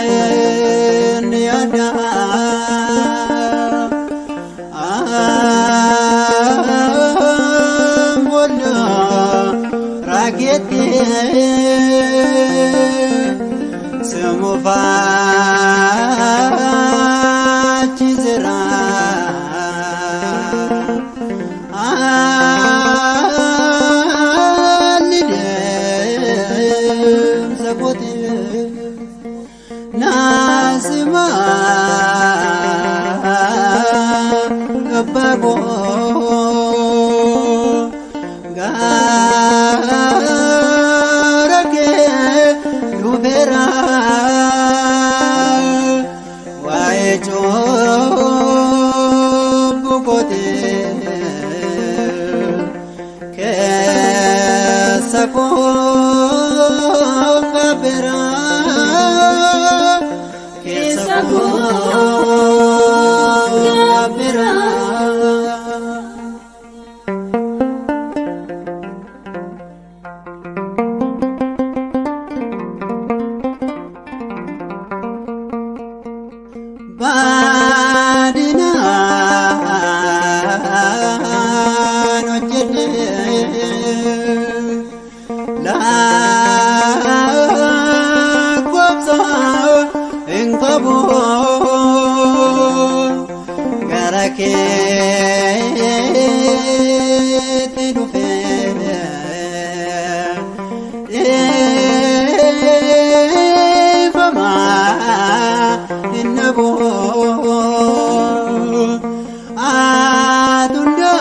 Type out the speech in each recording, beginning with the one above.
Jedheen yaada ambolla rakeetti simufaachisera ani deemsa kooti naasima abbaa koo gaara kee dhufeera waa'ee cubbuu kooti keessa koo gabbera keessa koo gabbera. Baadinaan hojjedhe lakkoofsa hin qabu gara keetti dhufe dhiifama hin dhabu. Atunda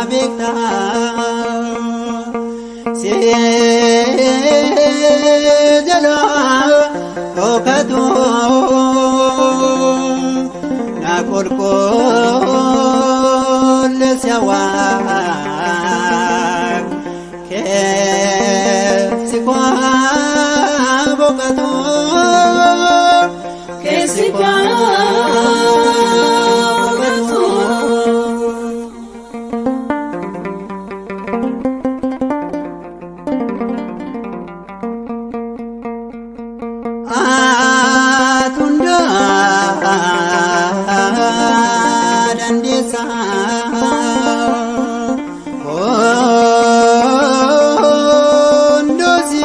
beekta si jala dhokatu na qulqulleessa Waaq keessi koo boqotu Keessi koo boqotu. Atunda dandeessa hondosi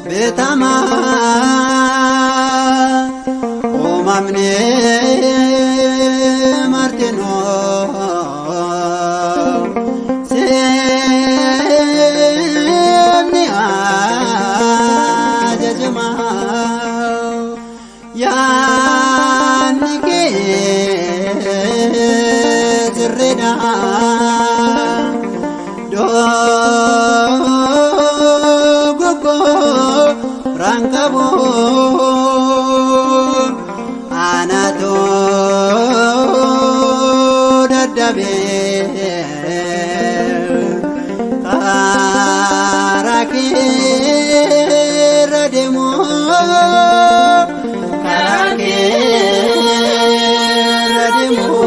beekama uumamni martinuu seemni ajajama yaanni kee sirriidha dogoggoraan qabu anatu dadhabee karaa keerra deemu karaa keerra deemu.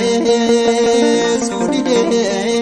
Nagadee suudhidee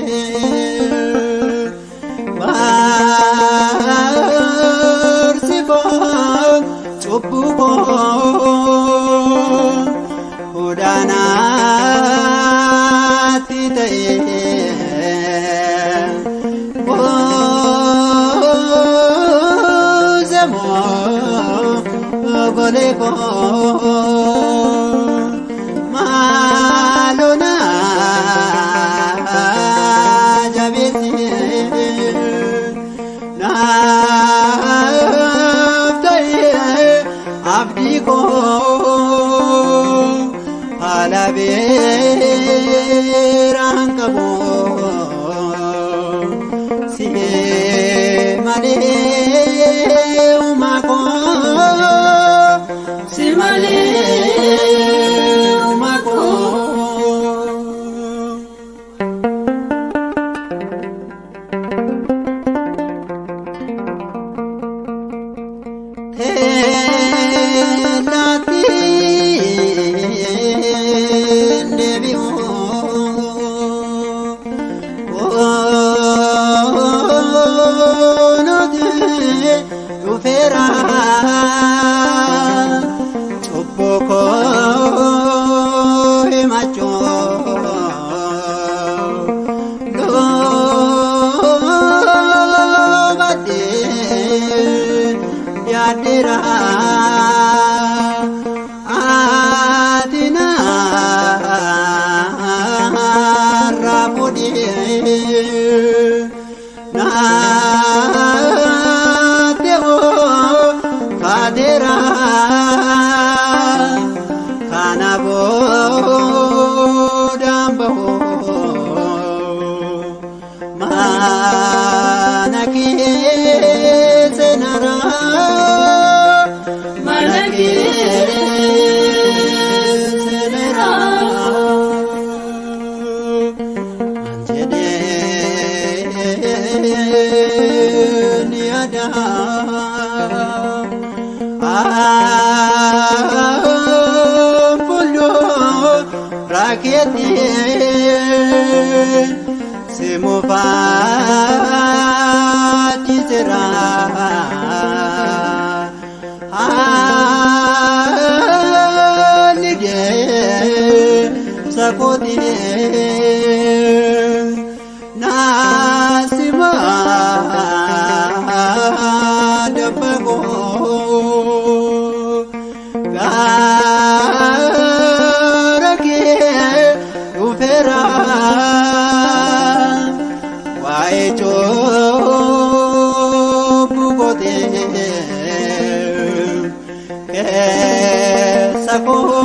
dhufeera cubbuu koo himachuu lubaddee yaaddeera ati narraa fuudhee naatti ulfaateera kana boodaan bahu mana keessa nara mana keessa nara anjedheen yaada fuuldura keetti si mufachiiseera haalli deemsa kootii naasima dabbaqoo gaara kee dhufeera waa'ee cubbuu kootee keessa koo.